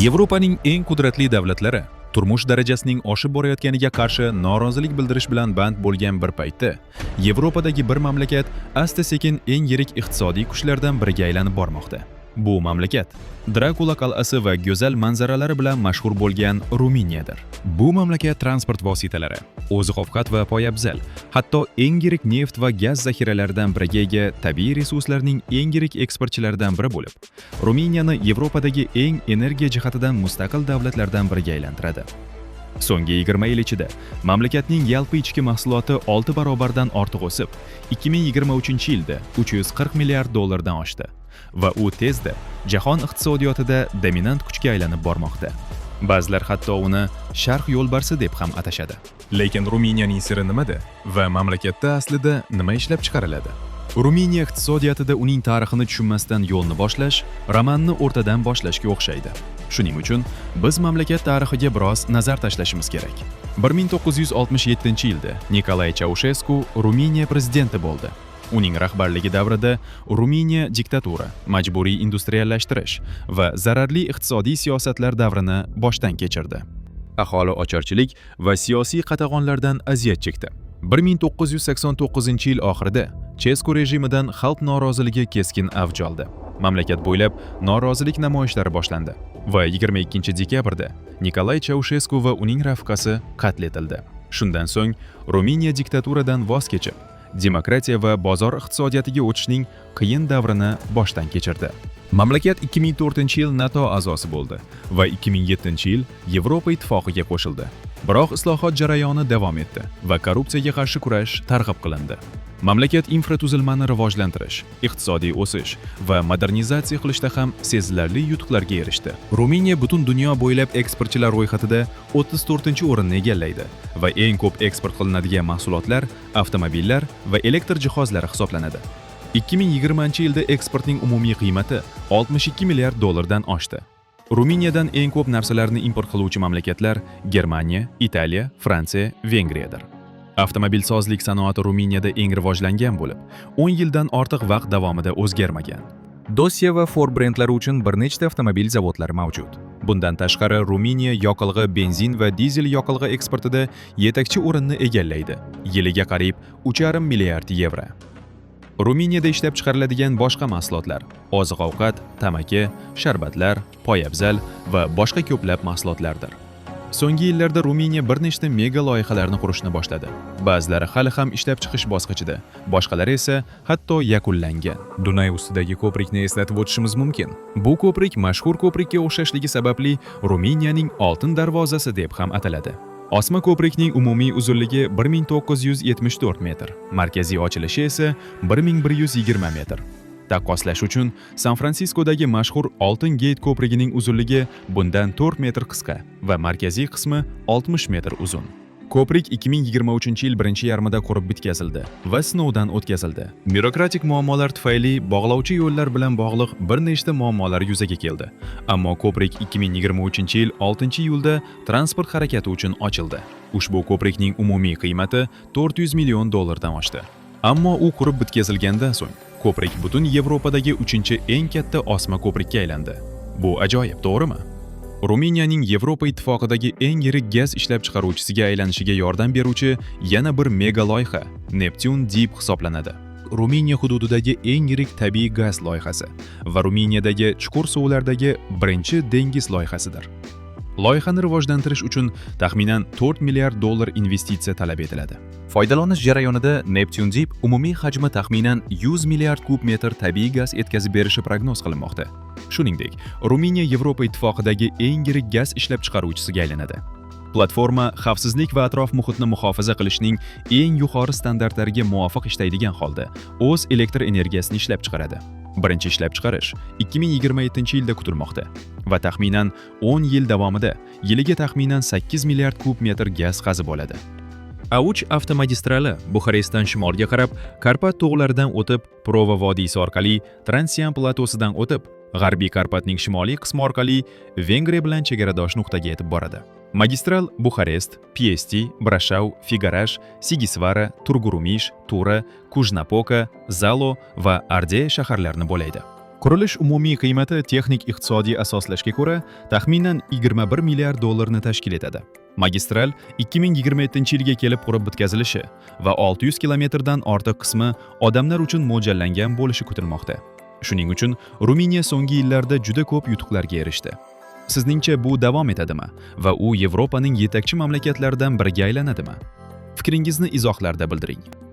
Yevropaning eng qudratli davlatlari turmush darajasining oshib borayotganiga qarshi norozilik bildirish bilan band bo'lgan bir paytda Yevropadagi bir mamlakat asta-sekin eng yirik iqtisodiy kuchlardan biriga aylanib bormoqda. Bu mamlakat Drakula qal'asi va go'zal manzaralari bilan mashhur bo'lgan Ruminiyadir. Bu mamlakat transport vositalari, oziq-ovqat va poyabzal, hatto eng yirik neft va gaz zaxiralaridan biriga ega tabiiy resurslarning eng yirik eksportchilaridan biri bo'lib, Ruminiyani Yevropadagi eng energiya jihatidan mustaqil davlatlardan biriga aylantiradi. So'nggi 20 yil ichida mamlakatning yalpi ichki mahsuloti 6 barobardan ortiq o'sib, 2023-yilda 340 milliard dollardan oshdi va u tezda jahon iqtisodiyotida dominant kuchga aylanib bormoqda. Ba'zilar hatto uni Sharq yo'lbarsi deb ham atashadi. Lekin Ruminiyaning siri nimada va mamlakatda aslida nima ishlab chiqariladi? Ruminiya iqtisodiyotida uning tarixini tushunmasdan yo'lni boshlash romanni o'rtadan boshlashga o'xshaydi. Shuning uchun biz mamlakat tarixiga biroz nazar tashlashimiz kerak. 1967-yilda Nikolay Chaushesku Ruminiya prezidenti bo'ldi. Uning rahbarligi davrida Ruminiya diktatura, majburiy industriallashtirish va zararli iqtisodiy siyosatlar davrini boshdan kechirdi. Aholi ocharchilik va siyosiy qatag'onlardan aziyat chekdi. 1989-yil oxirida Chesku rejimidan xalq noroziligi keskin avj oldi. Mamlakat bo'ylab norozilik namoyishlari boshlandi va 22 dekabrda Nikolay Chaushesku va uning rafiqasi qatl etildi. Shundan so'ng Ruminiya diktaturadan voz kechib, demokratiya va bozor iqtisodiyotiga o'tishning qiyin davrini boshdan kechirdi. Mamlakat 2004-yil NATO a'zosi bo'ldi va 2007-yil Yevropa Ittifoqiga qo'shildi. Biroq islohot jarayoni davom etdi va korrupsiyaga qarshi kurash targ'ib qilindi. Mamlakat infratuzilmani rivojlantirish, iqtisodiy o'sish va modernizatsiya qilishda ham sezilarli yutuqlarga erishdi. Ruminiya butun dunyo bo'ylab eksportchilar ro'yxatida 34-o'rinni egallaydi va eng ko'p eksport qilinadigan mahsulotlar avtomobillar va elektr jihozlari hisoblanadi. 2020-yilda eksportning umumiy qiymati 62 milliard dollardan oshdi. Ruminiyadan eng ko'p narsalarni import qiluvchi mamlakatlar Germaniya, Italiya, Fransiya, Vengriyadir. Avtomobilsozlik sanoati Ruminiyada eng rivojlangan bo'lib, 10 yildan ortiq vaqt davomida o'zgarmagan. Dacia va Ford brendlari uchun bir nechta avtomobil zavodlari mavjud. Bundan tashqari, Ruminiya yoqilg'i, benzin va dizel yoqilg'i eksportida yetakchi o'rinni egallaydi. Yiliga qariyb 3,5 milliard yevro. Ruminiyada ishlab chiqariladigan boshqa mahsulotlar: oziq-ovqat, tamaki, sharbatlar, poyabzal va boshqa ko'plab mahsulotlardir. So'nggi yillarda Ruminiya bir nechta mega loyihalarni qurishni boshladi. Ba'zilari hali ham ishlab chiqish bosqichida, boshqalari esa hatto yakunlangan. Dunay ustidagi ko'prikni eslatib o'tishimiz mumkin. Bu ko'prik mashhur ko'prikka o'xshashligi sababli Ruminiyaning oltin darvozasi deb ham ataladi. Osma ko'prikning umumiy uzunligi 1974 metr, markaziy ochilishi esa 1120 metr. Taqqoslash uchun, San-Fransiskodagi mashhur Oltin Gate ko'prigining uzunligi bundan 4 metr qisqa va markaziy qismi 60 metr uzun. Ko'prik 2023-yil birinchi yarmida qurib bitkazildi va sinovdan o'tkazildi. Byurokratik muammolar tufayli bog'lovchi yo'llar bilan bog'liq bir nechta muammolar yuzaga keldi. Ammo ko'prik 2023-yil 6-iyulda transport harakati uchun ochildi. Ushbu ko'prikning umumiy qiymati 400 million dollardan oshdi. Ammo u qurib bitkazilgandan so'ng ko'prik butun Yevropadagi 3-eng katta osma ko'prikka aylandi. Bu ajoyib, to'g'rimi? Ruminiyaning Yevropa Ittifoqidagi eng yirik gaz ishlab chiqaruvchisiga aylanishiga yordam beruvchi yana bir mega loyiha Neptune Deep hisoblanadi. Ruminiya hududidagi eng yirik tabiiy gaz loyihasi va Ruminiyadagi chuqur suvlardagi birinchi dengiz loyihasidir. Loyihani rivojlantirish uchun taxminan 4 milliard dollar investitsiya talab etiladi. Foydalanish jarayonida Neptune Deep umumiy hajmi taxminan 100 milliard kub metr tabiiy gaz yetkazib berishi prognoz qilinmoqda. Shuningdek, Ruminiya Yevropa Ittifoqidagi eng yirik gaz ishlab chiqaruvchisiga aylanadi. Platforma xavfsizlik va atrof muhitni muhofaza qilishning eng yuqori standartlariga muvofiq ishlaydigan holda o'z elektr energiyasini ishlab chiqaradi. Birinchi ishlab chiqarish 2027-yilda kutilmoqda va taxminan 10 yil davomida yiliga taxminan 8 milliard kub metr gaz qazib oladi. A3 avtomagistrali Buxarestdan shimolga qarab Karpat tog'laridan o'tib, Prova vodiysi orqali Transian platosidan o'tib, G'arbiy Karpatning shimoliy qismi orqali Vengriya bilan chegaradosh nuqtaga yetib boradi. Magistral Buxarest, Piesti, Brashov, Figarash, Sigisvara, Turgurumish, Tura, Kuj-Napoka, Zalo va Ardeya shaharlarini bo'laydi. Qurilish umumiy qiymati texnik iqtisodiy asoslashga ko'ra taxminan 21 milliard dollarni tashkil etadi. Magistral 2027-yilga kelib qurib bitkazilishi va 600 kilometrdan ortiq qismi odamlar uchun mo'ljallangan bo'lishi kutilmoqda. Shuning uchun Ruminiya so'nggi yillarda juda ko'p yutuqlarga erishdi. Sizningcha, bu davom etadimi va u Yevropaning yetakchi mamlakatlaridan biriga aylanadimi? Fikringizni izohlarda bildiring.